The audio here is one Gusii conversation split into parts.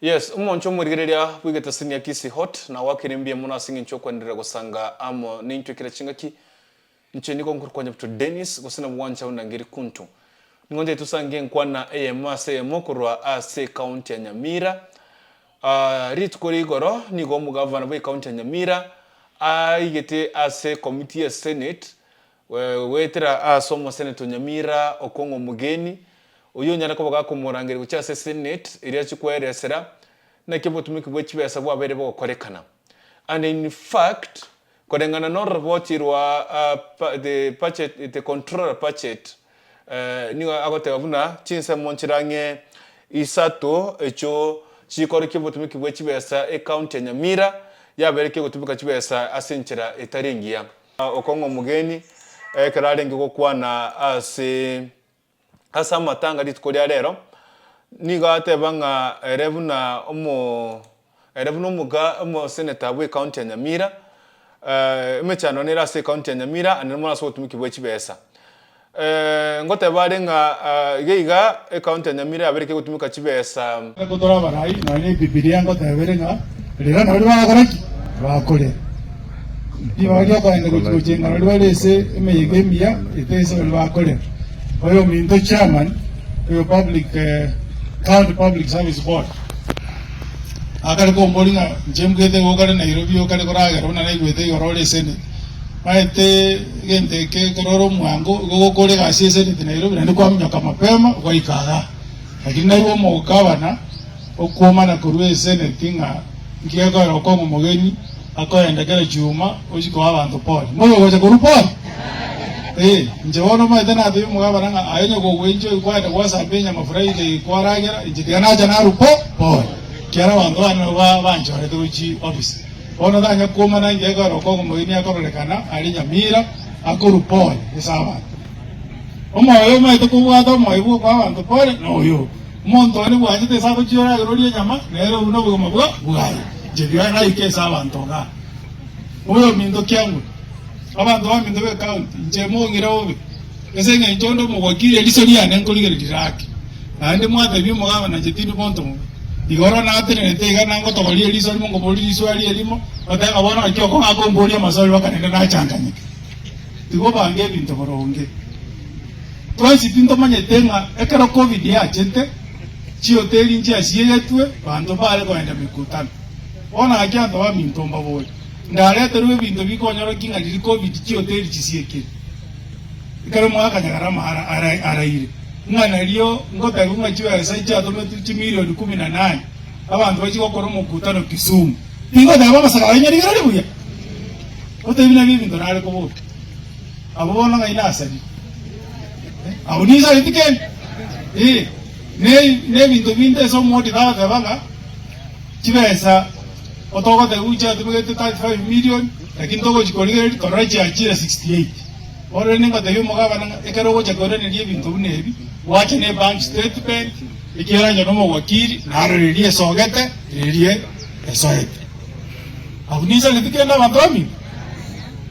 Yes, omonche omorigereria bw'egetasini ya Kisii Hot, nagwakire mbuya mono ase eng'encho y'okwenderera gosanga amo nintwe kera chingaki. Inche nigo nkorokwa Nyabuto Dennis, gose nabo gwancha ondangeri Kuntu. Nigo ntaete tosange enkwana eyemo ase eyemo korwa ase ecounty ya Nyamira. Rituko ria igoro nigo omogavana bwe ecounty ya Nyamira aigete ase ecommittee ya senate goetera ase omoseneta o Nyamira Okong'o Omogeni, oyio onyare koba gakomorangeria gochia ase senate eria achie koeresera naki obotumiki bwe chibesa bwabeire bogokorekana. And in fact, koreng'ana na oroboti rwa the budget the controller budget nigo agoteba buna chinsemo nchire ang'e isato echio chikorokia obotumiki bwe chibesa ecounty ya Nyamira yabeire kegotumeka chibesa ase enchera etari engiya. Okong'a omogeni ekero arenge gokwana ase ase amatanga rituko ria rero, nigo ateba ng'a ere buna omo ere buna omoga omoseneta bwe ecounty ya Nyamira, emechando nere ase ecounty ya Nyamira naende mono ase obotumiki bwe chibesa. Ngoteba are ng'a iga iga ecounty ya Nyamira yabeire kegotumeka chibesa. Nigo tore abarai, nonya ne Ebibilia ngoteba ere ng'a rera nabaria bagokora ki? Bakorera. Ribaga ri'okoenda gochia gochenga baria bare ase emeyega emiya ete ase baria bakorera. Oyominto chairman oyo public county public service board akare komboria ng'a inche mbwete igo okare Nairobi okare koragera buna naigwete igoro ore esenate. Maete egento eke ekero ore omwango igo ogokora egasi esenate Nairobi naende kwaminyoka mapema gwaika igaa. Lakini naigwe omogabana okwomana korwa eseneti ng'a nki gekoera okong'a omogeni akoenda kera chiuma ochie koa abanto pole. Moyo ogocha korwa pole? Ee, inche bono omanyete natebia omogabana ng'a aye onye kogwenchwa oyio kwaenda gwasamba enyama Friday kwaragera, inche tiga nacha narwa po pole. Ekiagera abanto bane nabo ba banchorete gochia office. Bono tanya kwomana nki gekoera okong'a omogeni akororekana aria Nyamira akorwa pole ase abanto. Omoyo omaete kobwata omoyo bw'okoa abanto pole noyo. Omonto one bwanchete ase agochia oragere orie enyama, nere obwo nobogima bwa bwaye. Inche tiga naike ase abanto igaa. Oyominto kiangwe, abanto baminto b'ecounty, inche mong'ire bobe, ase eng'encho onde omogwakiri eriso riane nkorigereria riake. Naende mwatebia omogabana inche tindi monto mobe. Igoro natenenete iga nangotogoria eriso rimo nkoboria riswari erimo, goteba ng'a bono naki okong'a akomboria amaswali mpaka naende nachanganyeka. Tigobanga ebinto boronge. Twensi tintomanyete ng'a ekero Covid yachete, chihoteli nchiasiegetwe, banto mbare kogenda mikutano. Bono gaki abanto baminto mbabore, ndareterwe ebinto bikonyorokia ng'a riria Covid chihoteli chisiekire, ekero mwakanyagara amara araire, ng'a nario ngotebiwa ng'a chibesa chiatometwe chimilioni kumi na nane, abanto bachie gokora omokutano Kisumu. Tingoteba amasakara aino rigereria buya. Otebi nabio ebinto nare kobora. Abwo bono ng'ai nasarire? Abwo ninsareti kende? Eh, ne nebinto binde ase omwodi bagoteba ng'a chibesa otogotebigwa chiatumegete 35 million, lakini togochi korigereria torore chiachire 68. Bono rende ngotebia omogabana ng'a ekero ogocha koiraneria ebinto buna ebi, gwacha ne bank statement, ekiagera inche nomowakili, narore riria esogete, riria esoete. Abwo ninsareti kende abanto bamino?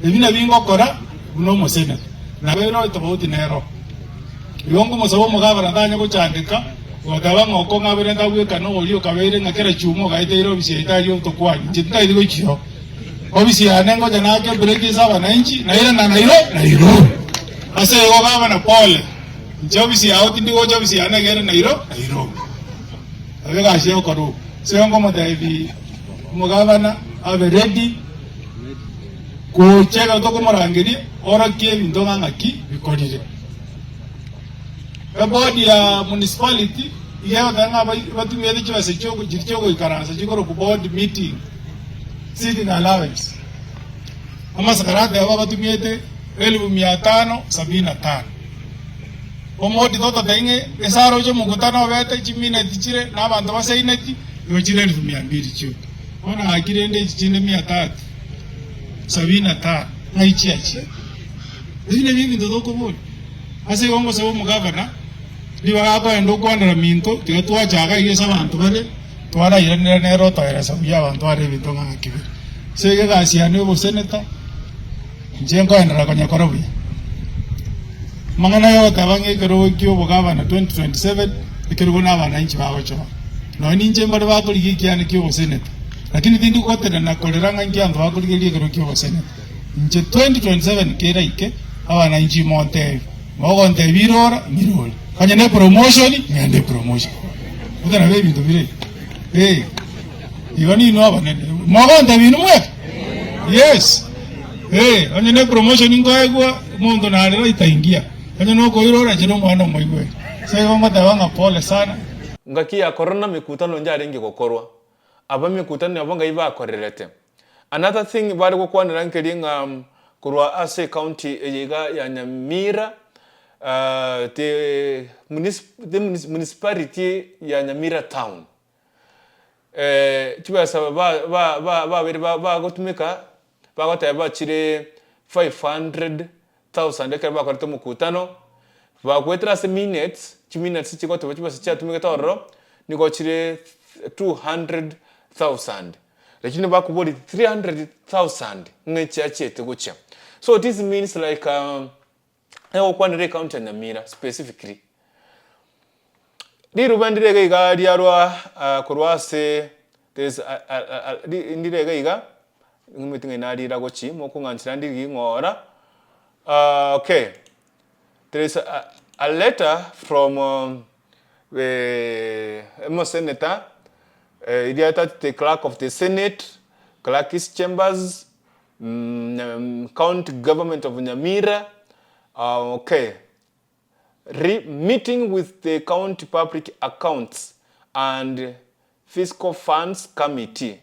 Ebi nabio ngokora buna omoseneta. Nabo ere etofauti nero. Igo nkomosaba omogabana tanya gochandeka, goteba ng'a oko ng'abere ntagwekana oria okabeire ng'a kera chiuma ogaeteire ofisi yaito aria otokwanie. Inche tintageti gochia oo. Ofisi yane ngocha naake ebreak ase abananchi, nairana Nairo Nairobi. Ase igo gabana pole, inche ofisi yao tindi gocha ofisi yane egere Nairo Nairobi. Nabo egasi egokora obo. Ase igo nkomotebi omogabana abe ready gocha ekero tokomorangeria orokie ebinto ng'a ng'aki bikorire. Ebodi ya municipality iga egoteba ng'a batumiete chibesa chiria chiogoikaransa chikorokwa board meeting sitting allowance. Amasakara ateba batumiete elfu mia tano sabini na tano. Omodi tototebie ng'a ase aroche omokutano obete chimineti chire na abanto basaineti igo chire elfu mia mbili chioka. Bono gaki rende echi chinde mia tatu sabini na tano ng'ai chiachire? Ebi nabio ebinto tokoboria. Ase igo ngosaba omogavana, ribaga akoenda okwanera minto, tiga twachaka iga ase abanto bare, twarairanera nere otoeresa buya abanto are ebinto ng'a ng'aki bire. Ase igo egasi yane ya oboseneta, inche nkoenderera konyekora buya. Amang'ana aya ogoteba ng'a ekerogo kia obogavana 2027, ekerogo na abananchi bagochora. Nonya ninche mbare bakorigia ekiane ki'oboseneta, lakini tindi gotenena korera ng'a inki abanto bakorigereria ekero ki'oboseneta. Inche 2027 keraike, abananchi montebie, mogontebia irora, ng'irore. Onye ne promotion, ng'ende epromotion. Gose nabo ebinto bire eh, igo ninwe abanene, mogontebia inwe mweka? Yes, eh, onye ne promotion nkoegwa, omonto narera itaingia. Onye nokoirora, inche nomwana omoigweri. Ase igo ngoteba ng'a pole sana. Ngaki ya korona mekutano njarenge gokorwa, aba mekutano yabo ngai bakorerete. Another thing bare gokwanera nkeri ng'a korwa ase ecounty eye iga ya Nyamira the the municipality ya Nyamira town chibesa ba ba ba babere bagotumeka bagoteba bachire 500,000 ekero bakorete omokutano, bagoetera ase minutes, chiminutes chigoteba chibesa chiatumegete ororo, nigo chire 200,000 lakini bakoboria 300,000 ng'a echiachiete gochia. So this means like egokwanera ecounty ya Nyamira specifically. Riruba ndire iga iga riarwa korwa ase there is a ndire iga iga nimanyete ng'a narira gochi mokong'anchera ndiri ng'ora okay there is a letter from the omosenator eria etachete clerk of the senate, clerk's chambers, county government of Nyamira okay. Re, Meeting with the County Public Accounts and Fiscal Funds Committee.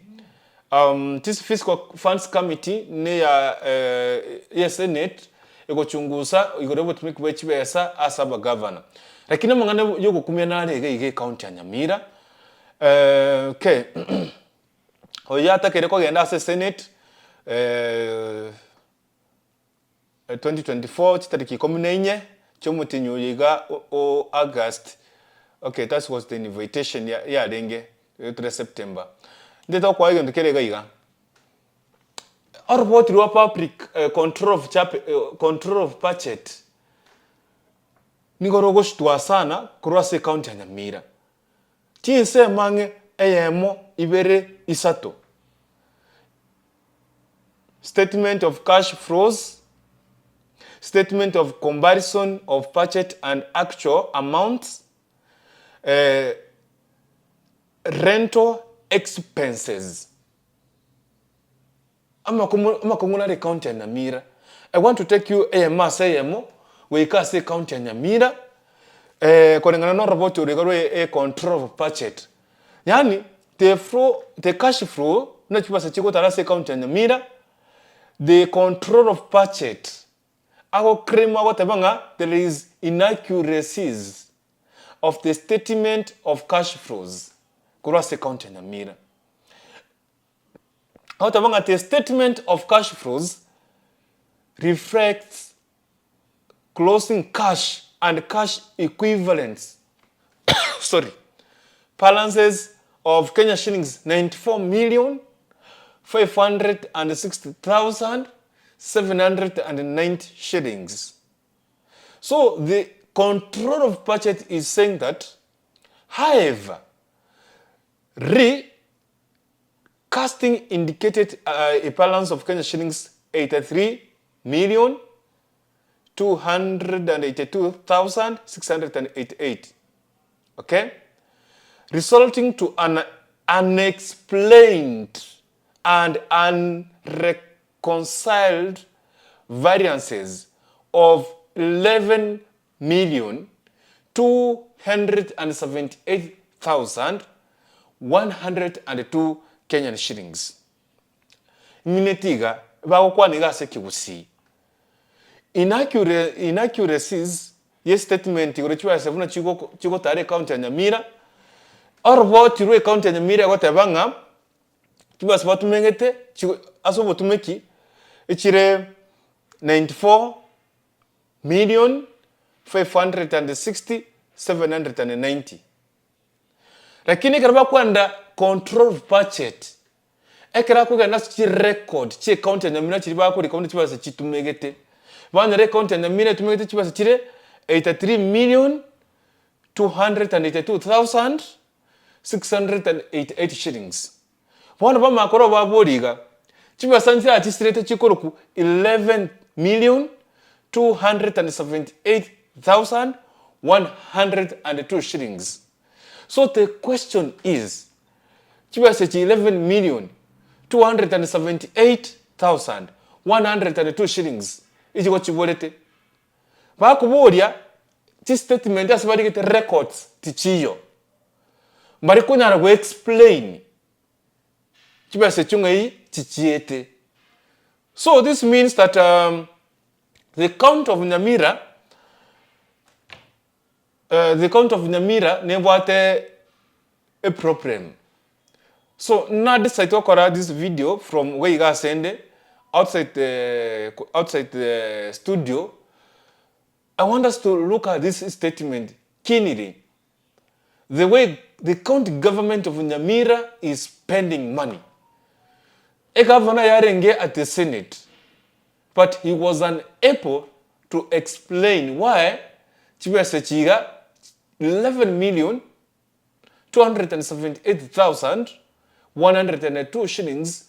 Um, this Fiscal Funds Committee neya eh, ye Senate egochungusa igoro y'obotumiki bwe chibesa ase abagavana. Lakini amang'ana yogokumia nare iga iga ecounty ya Nyamira. Eh, okay. Oyo atakeire kogenda ase Senate eh, 2024 chitariki ikomi na inye chi'omotienyi oyo iga o August, okay that was the invitation yarenge tore September. Ntete gokoa egento kere iga iga, oroboti rwa public control of control of budget nigo rogoshutwa sana korwa ase ecounty ya Nyamira. Chinsemo ang'e eyemo, ibere, isato. Statement of cash flows, statement of comparison of budget and actual amounts, rental expenses. Amakong'u nare ecounty ya Nyamira. I want to take you eyemo ase eyemo goika ase ecounty ya Nyamira koreng'ana na oroboti oro iga rwa e control of budget. Yaani the flow the cash flow buna chibesa chigotara ase ecounty ya Nyamira, the control of budget ago claim agoteba ng'a there is inaccuracies of the statement of cash flows korwa ase ecounty ya Nyamira. Agoteba ng'a the statement of cash flows reflects closing cash and cash equivalents sorry, balances of Kenya shillings 94,560,790 shillings. So the control of budget is saying that however, re Casting indicated a balance of Kenya shillings 83,282,688, okay, resulting to an unexplained and unreconciled variances of 11,278,102 Kenyan shillings. Imineti iga bagokwana iga ase ekegusii. Inaccuracies ye statement igoro chibesa buna chigotara ecounty ya Nyamira, oroboti rwe ecounty ya Nyamira egoteba ng'a chibesa batumegete ase obotumeki echire 94 1,560,790. Lakini ekero bakwenda control of budget, ekero akogenda ase chirecord chia ecounty ya Nyamira chiria bakorika buna chibesa chitumegete, banyora ecounty ya Nyamira etumegete chibesa chire 83,282,000. 688 shillings. Bono bamanya korwa baboria iga, chibesa nchiria chisirete chikorokwa 11,278,102 shillings. So the question is, chibesa echi 11,278,102 shillings echigo chiborete? Bakoboria chistatement ase barigete records tichiyo. Mbari konyara go explain chibesa echio ng'ai chichiete. So this means that the county of Nyamira, the county of Nyamira nebwate eproblem. So na decide gokora this video from iga iga ase inde outside the outside the studio, I want us to look at this statement keenly, the way the county government of Nyamira is spending money. Egavana yarenge at the senate but he was unable to explain why chibesa echi iga 11 million 278,102 shillings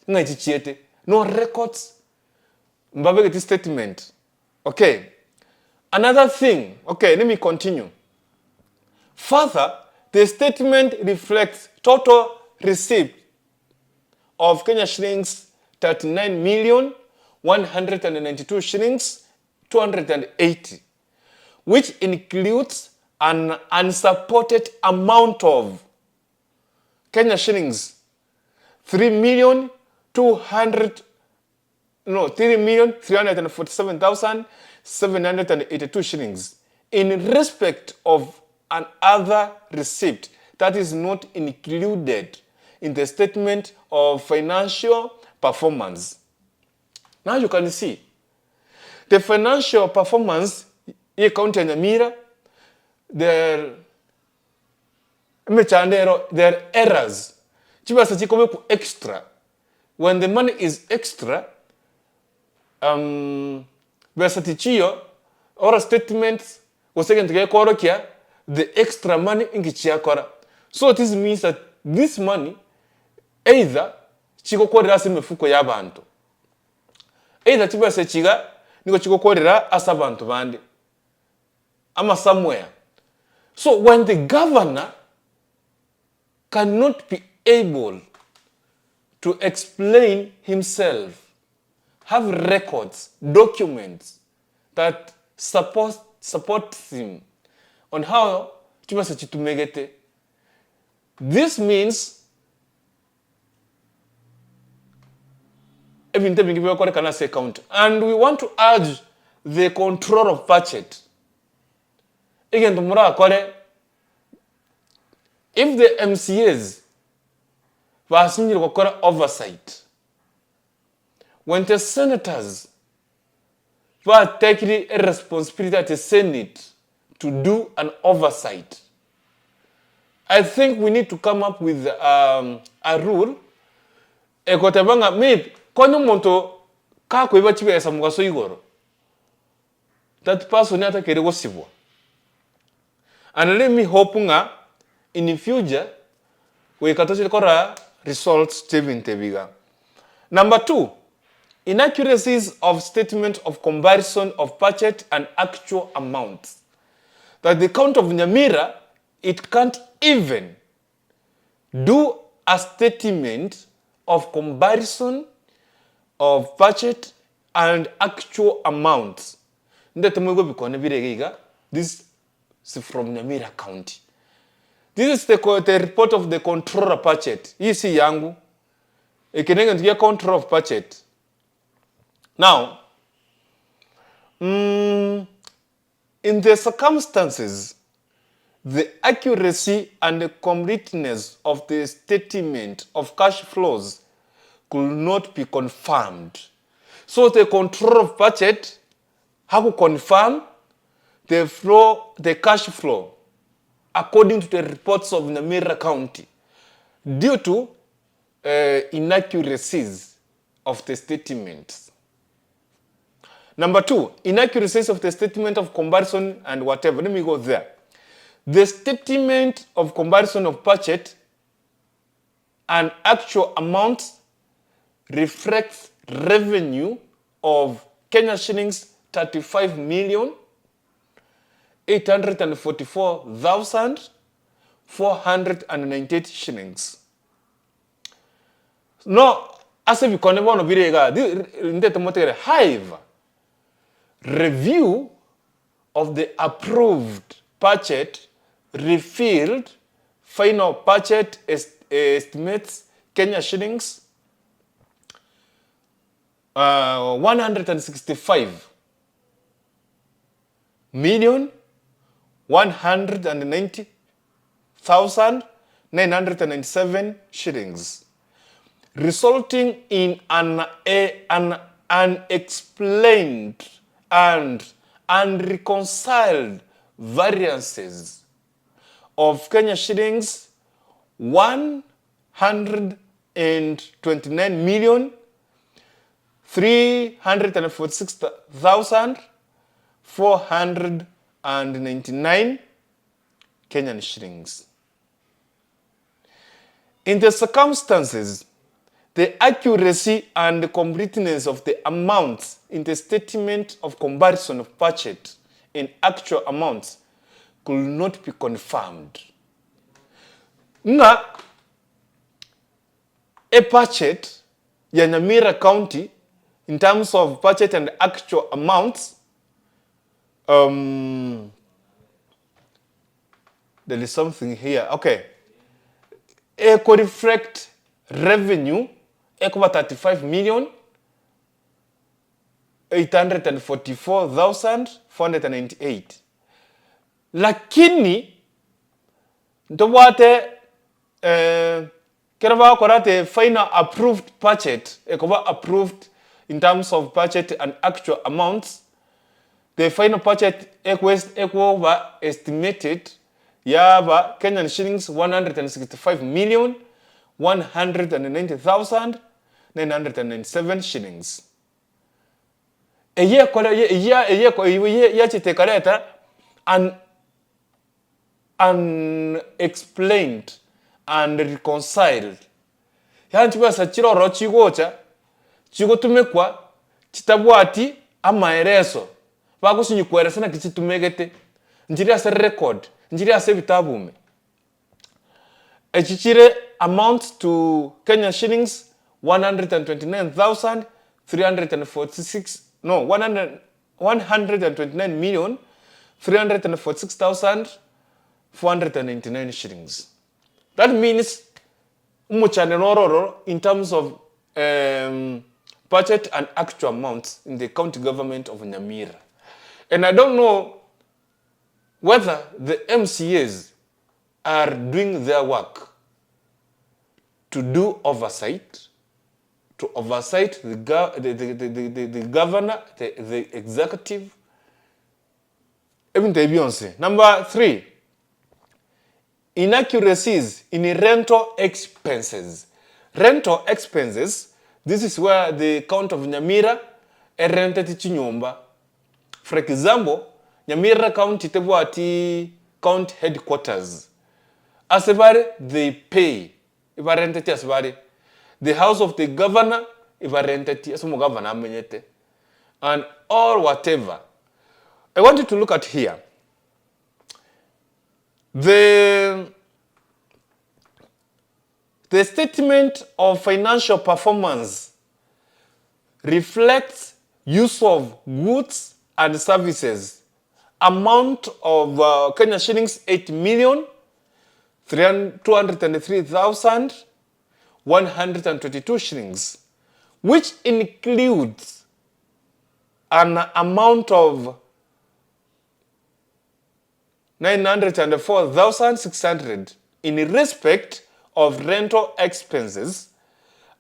ng'a echi chiete no records mbabegeti statement okay another thing okay let me continue further the statement reflects total receipt of Kenya shillings 39,192 shillings 280 which includes an unsupported amount of Kenya shillings 3,200,000 no 3,347,782 shillings in respect of an other receipt that is not included in the statement of financial performance. Now you can see the financial performance ye county ya Nyamira, the emechando ero, there are errors, chibesa chikobekwa extra, when the money is extra besa tichiyo or statements gose egento gekoorokia the extra money inki chiakora. So this means that this money either chigokorera ase emefuko ya abanto, either chibesa echi iga nigo chigokorera ase abanto bande ama somewhere. So when the governor cannot be able to explain himself, have records, documents that support supports him on how chibesa chitumegete, this means ebinto ebinge bigokorekana ase ecounty and we want to urge the control of budget, egento morakore if the MCAs basinyire gokora oversight, when the senators batekire eresponsibility at the senate to do an oversight, I think we need to come up with a rule egoteba ng'a maybe konya omonto kakoiba chibesa mogaso igoro, that person atakeire gosibwa. And let me hope ng'a in future goika tochire korora results chi'ebinto ebi iga. Number two, inaccuracies of statement of comparison of budget and actual amounts. That the county of Nyamira it can't even do a statement of comparison of budget and actual amounts. Ndete moigwe ebikone bire iga iga, this is from Nyamira county. This is the, the report of the controller budget. Hii si yangu. Eke negento gia control of budget. Now, in the circumstances, the accuracy and the completeness of the statement of cash flows could not be confirmed. So the control of budget haku confirm the flow, the cash flow according to the reports of Nyamira County due to inaccuracies of the statements. Number two, inaccuracies of the statement of comparison and whatever. Let me go there. The statement of comparison of budget and actual amounts reflects revenue of Kenya shillings 35,844,498 shillings. No ase ebikone bono bire igaa, ntete motegere, however, review of the approved budget revealed final budget estimates Kenya shillings 165 million 190,997 shillings resulting in an an unexplained and unreconciled variances of Kenya shillings 129,346,499 Kenyan shillings. In the circumstances, the accuracy and completeness of the amounts in the statement of comparison of budget and actual amounts could not be confirmed. Ng'a ebudget ya Nyamira County in terms of budget and actual amounts um, there is something here okay eko reflect revenue ekoba 35 million 844,498 lakini ntobwate eh, kero bagokora ati final approved budget ekoba approved in terms of budget and actual amounts The final budget ekoba estimated yaba Kenyan shillings 165,190,997 shillings. Eyio ekore eyio eyio yachete ekareta an unexplained and reconciled Yaani chibesa chire ororo chigocha, chigotumekwa chitabwati amaereso, bagosinywa koeresa naki chitumegete, nchire ase record, nchire ase ebitabu ime. Echi chire amount to Kenya shillings 129,346 no 129,346,499 shillings. That means Omochando noro ororo in terms of budget and actual amounts in the county government of Nyamira. And I don't know whether the MCAs are doing their work to do oversight, to oversight the, the, the, the, the, the governor, the, the executive, ebinto ebi bionsi. Number three, Inaccuracies in rental expenses, Rental expenses, this is where the county of Nyamira erenteti chinyomba. For example, Nyamira county tebwati county headquarters. Ase bare they pay, ebarenteti ase bare. The house of the governor ebarenteti ase omogavana amenyete and all whatever. I want you to look at here. The The statement of financial performance reflects use of goods and services amount of uh, Kenya shillings 8 million 203,122 shillings, which includes an amount of 904,600 in respect of rental expenses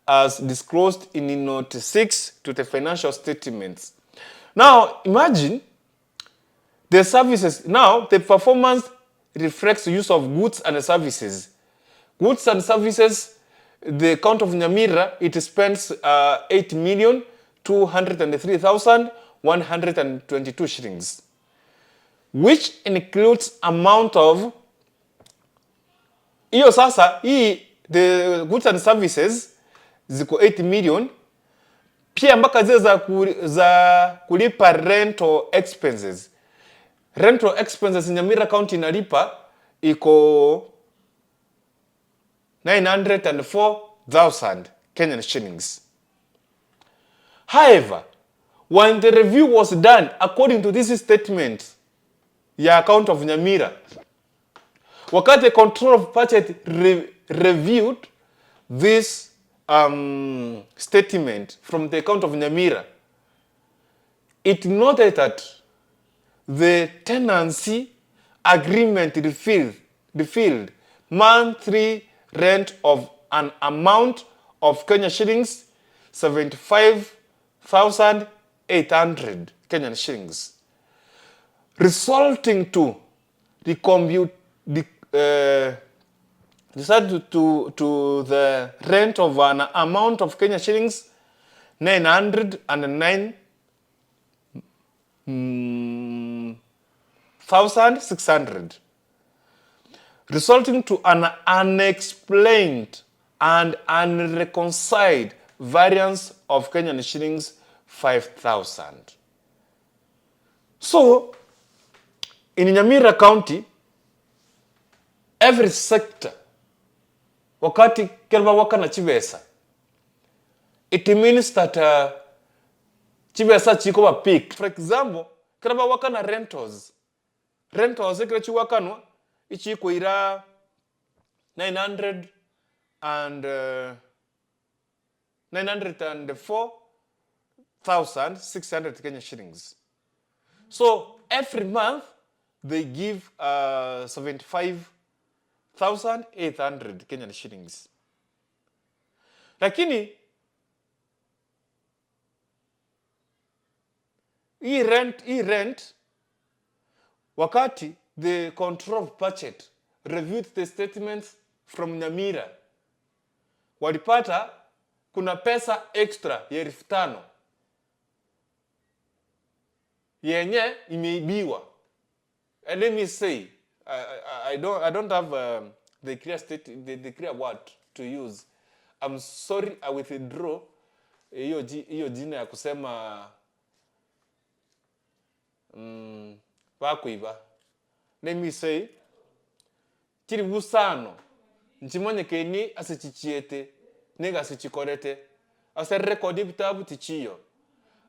as disclosed in note 6 to the financial statements. Now imagine the services. Now the performance reflects use of goods and services. Goods and services, the count of Nyamira, it spends 8,203,122 shillings, which includes amount of Hiyo sasa hii the goods and services ziko 8 million pia mpaka zile za, ku, za kulipa rental expenses. Rental expenses Nyamira County inalipa iko 904,000 Kenyan shillings. However, when the review was done according to this statement ya account of Nyamira, wakati the control of budget reviewed this statement from the account of Nyamira, it noted that the tenancy agreement revealed monthly rent of an amount of Kenya shillings 75,800 Kenyan shillings, resulting to the compute the resulted to the rent of an amount of Kenya shillings 909 600, resulting to an unexplained and unreconciled variance of Kenyan shillings 5,000. So, in Nyamira County, every sector, wakati kerwa wakana chibesa, it means that chibesa chikoba peak. For example, kerwa wakana rentals, rentals ekero chiwakanwa, ichikoira 900 and 904,600 Kenya shillings. So every month they give 75,800 Kenyan shillings. Lakini hii rent wakati the control of budget reviewed the statements from Nyamira, walipata kuna pesa extra ya 5,000 yenye imeibiwa. And let me say, I don't have the clear state, the clear word to use. I'm sorry, I withdraw hiyo jina ya kusema bakuiba. Let me say chiri busano nchimanyekeni ase chichiete niga ase chikorete ase record ebitabu tichiyo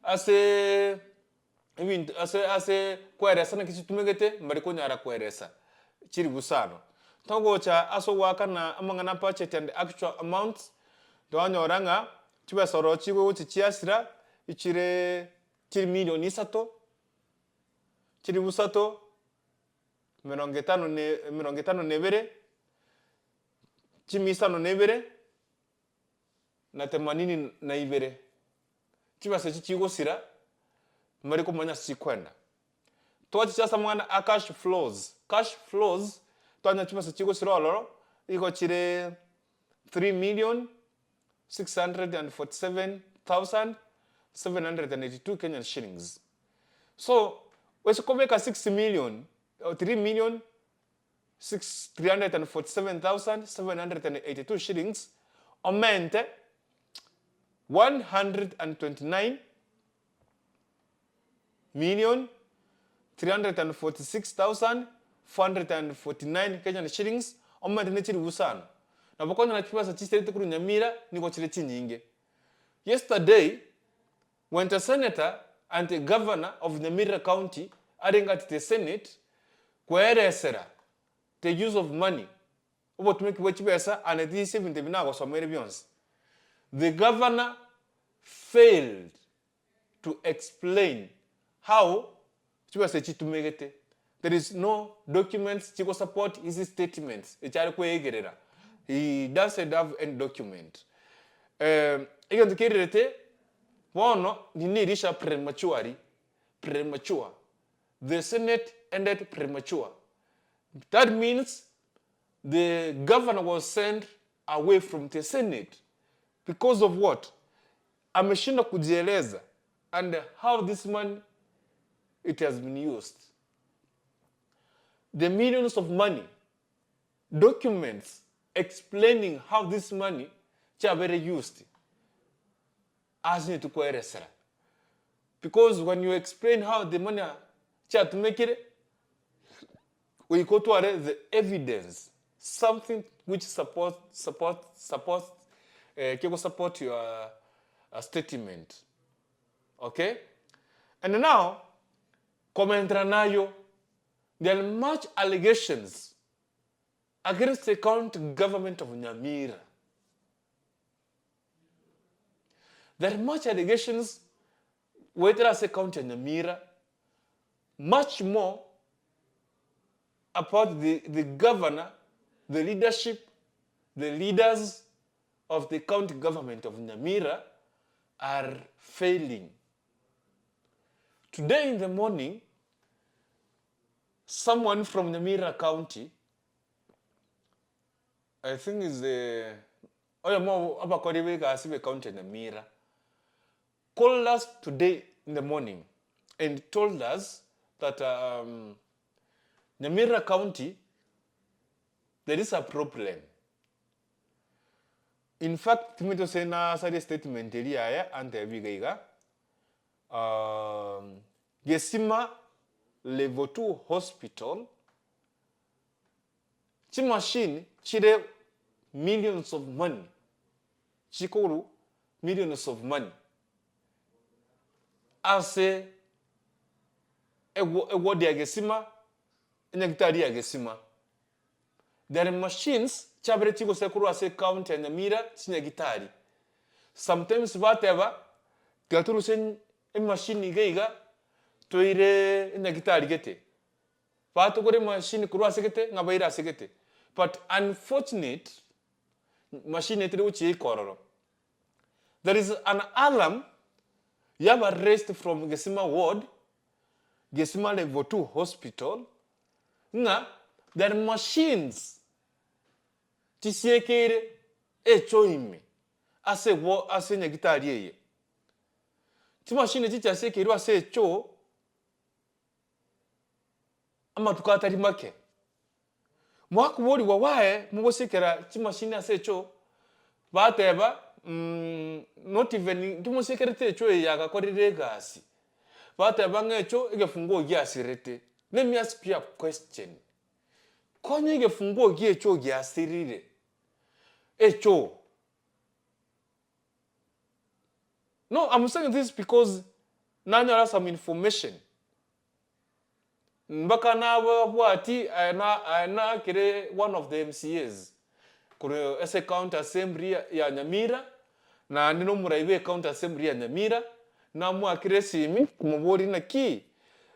ase ebinto ase kweresa naki chitumegete mbari konyara kweresa chiri busano. Togocha ase ogoakana amang'ana budget and actual amounts, twanyora ng'a chibesa oro chigochi chiasira ichire chiri milioni isato chiri busato 52 252 na 82. Chibesa echi chigosira mbari komanya ase chikwenda. Twachicha ase amang'ana a cash flows, cash flows twanyora chibesa chigosira ororo igo chire 3 million 647,782 Kenyan shillings. So ase kobeka 6 million or 3 million 6 347,782 shillings omente 129 million 346,449 Kenyan shillings omente ne chiribu isano. Nabo okonyora chibesa chiserete korwa Nyamira nigo chire chinyinge. Yesterday, when the senator and the governor of Nyamira County arenge at the senate kweresera the use of money, obotumeki bwa chibesa and this ebinto ebi nagosomeire bionsi, the governor failed to explain how chibesa echi chitumegete. There is no documents chigo support his statements echi are kweegerera. He doesn't have any document. Egento kererete bono ninerisha prematurely, premature. The senate ended premature. That means the governor was sent away from the senate because of what? Ameshindwa kujieleza and how this money it has been used. The millions of money, documents. explaining how this money chiabeire used ase intwe koeresera because when you explain how the money chiatumekire goika otware the evidence something which support support support kego support your statement okay and now komentera nayo there are much allegations against the county government of Nyamira. There are much allegations goetera ase ecounty ya Nyamira, much more about the, the governor, the leadership, the leaders of the county government of Nyamira are failing. Today in the morning, someone from Nyamira county, I think is the oyomo abakori ba egasi ba ecounty ya Nyamira, called us today in the morning and told us that um, Nyamira county there is a problem. In fact, timanyeti gose nasaria statement eria yaye antebie iga iga, um, Gesima level 2 hospital Chimachine chire millions of money, chikoru millions of money ase eward ya Gesima, enyagitari ya Gesima. There are machines chiabere chigose korwa ase ecounty ya Nyamira chinyagitari. Sometimes bateba tiga torusie emachine iga iga toire enyagitari gete. Batogora emachine korwa ase gete ng'a baire ase gete but unfortunate machine etari gochia ika ororo. There is an alarm yaba raised from Gesima ward, Gesima level 2 hospital ng'a there are machines chisiekeire echo ime ase ase nyagitari eye. Chimachine echi chiasiekeirwe ase echoo. Amatuko atari make, mwakoborigwa why mogosekera chimashini ase echoo, bateba not even nkimosekerete echoo eye yagakorire egasi, bateba ng'a echoo egefunguo giasirete. Let me ask you a question, konya egefunguo gia echoo giasirire, echoo, no I'm saying this because nanyora some information. Mpaka nababwati aye na aye nakere one of the MCAs korwa ase ecounty assembly ya Nyamira, naende na omorai bwe ecounty assembly ya Nyamira, namoakire esimi komoboria naki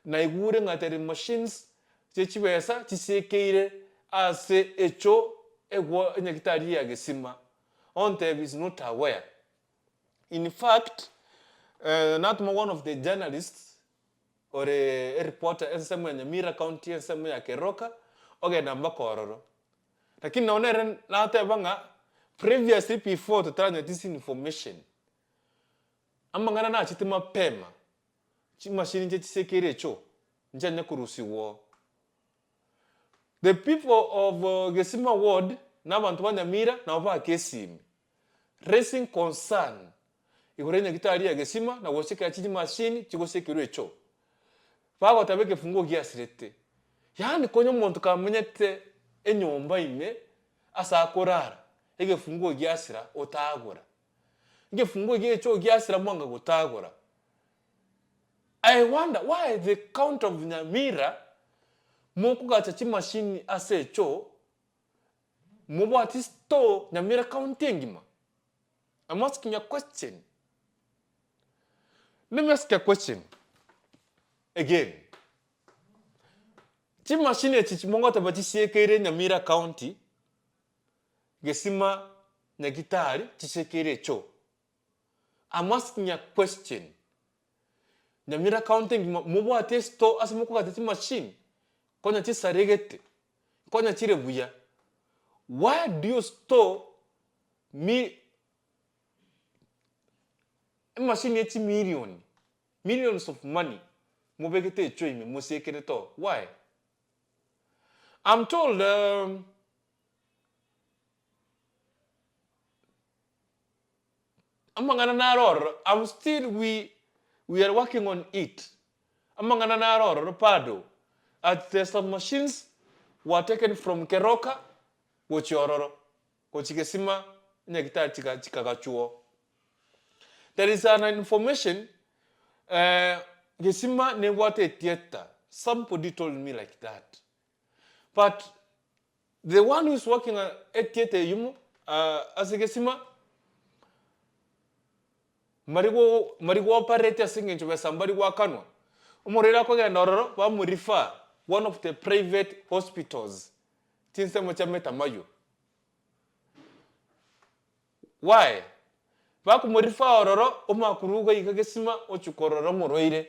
naigure ng'a there machines chie chibesa chisiekeire ase echo egwo enyagitari ya Gesima, ontebia is not aware. In fact, natoma one of the journalists ore ereporter ensemo ya Nyamira county ensemo ya Keroka ogenda mpaka ororo. Lakini nonye nere nateba ng'a previously before totaranyora this information, amang'ana nachete mapema, chimashini inche chisekeire echio, nchianye korusigwa oo. The people of Gesima ward na abanto ba Nyamira nabo bakesimi, raising concern igoro y'enyagitari ya Gesima na gochikera chimashini chigosekerwa echoo. Bagoteba ekefunguo giasirete. Yaani konya omonto kamenyete enyomba ime ase akorara, egefunguo giasira otagora. Egefunguo gia echoo giasira mwanga gotagora. I wonder why the county of Nyamira mokogacha chimashini ase echoo mobwati store Nyamira county engima? I'm asking a question. Let me ask a question again. Chimashini echi mogoteba chisiekeire Nyamira county, Gesima, Nyagitari, chisiekeire echoo. I'm asking a question. Nyamira county engima mobwate estore ase mokogata chimachine konya chisaregete konya chire buya why do you store mi emachine ye chimilion millions of money mobegete echoo ime mosiekerete oo why? I'm told. Amang'ana naro ororo, I'm still we we are working on it. Amang'ana naro ororo bado, at the some machines were taken from Keroka gochia ororo, gochia Gesima nyagitari chika chikagachwa. There is an information Gesima nebwate etheatre, somebody told me like that. But the one who is working etheatre eywo mo ase Gesima, mbari go mbari go operate ase eng'encho besa mbari goakanwa. Omorwaire akogenda ororo, bamo refer one of the private hospitals chinsemo chia Metamayo. Why? Bakomorifa ororo omakuruga iga gesima ochia korora omorwaire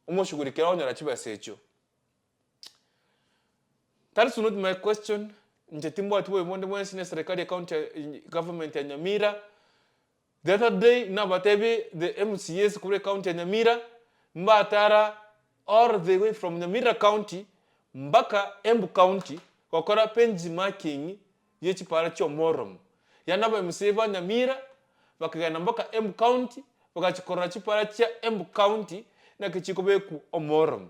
omoshughulikere onyora chibesa echio. That is not my question, inche timbwati bobe bonde bwensi na eserekari ya county government ya Nyamira. The other day nabatebie the MCAs korwa ecounty ya Nyamira mbatara all the way from Nyamira county mpaka Embu county gokora benchmarking ye chipara chia omoromo. Yaani aba MCA ba Nyamira bakagenda mpaka Embu county bagachia korora chipara chia Embu county naki chikobekwa omoromo.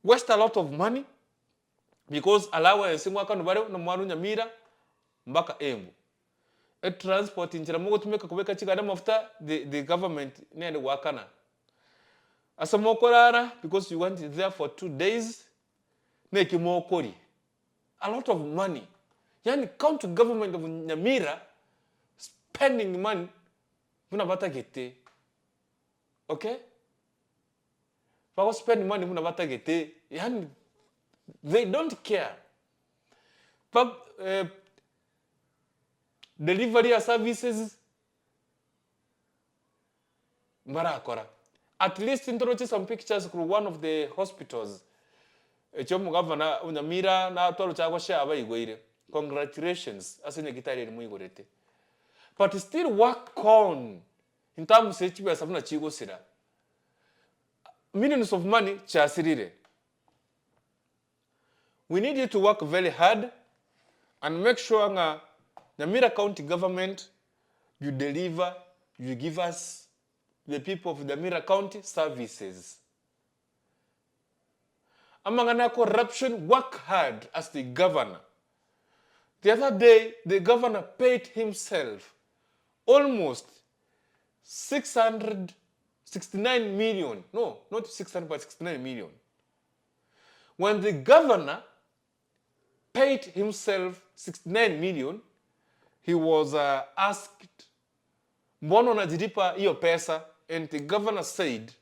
Waste a lot of money because allowance ngoakanwa bare buna omwana o Nyamira mpaka Embu. Etransport inchera mogotumeka kobeka chigari amafuta the the government nere goakana. Ase mokorara because you went there for 2 days naki mokoria. A lot of money yaani county government of Nyamira spending money buna batagete okay. Bago spend money buna batagete yaani they don't care. Pub delivery ya services mbarakora. At least ntoroche some pictures korwa one of the hospitals echio omogavana o Nyamira natoroche agoshare abaigweire. Congratulations ase nyagitari eria moigorete. But still work on in terms ye chibesa buna chigosira. Millions of money chiasirire. We need you to work very hard and make sure ng'a Nyamira county government you deliver, you give us the people of Nyamira county services. Amang'ana ya corruption work hard as the governor. The other day the governor paid himself almost 669 million, no not 600 but 69 million. When the governor paid himself 69 million, he was asked, mbona unajilipa hiyo pesa? And the governor said,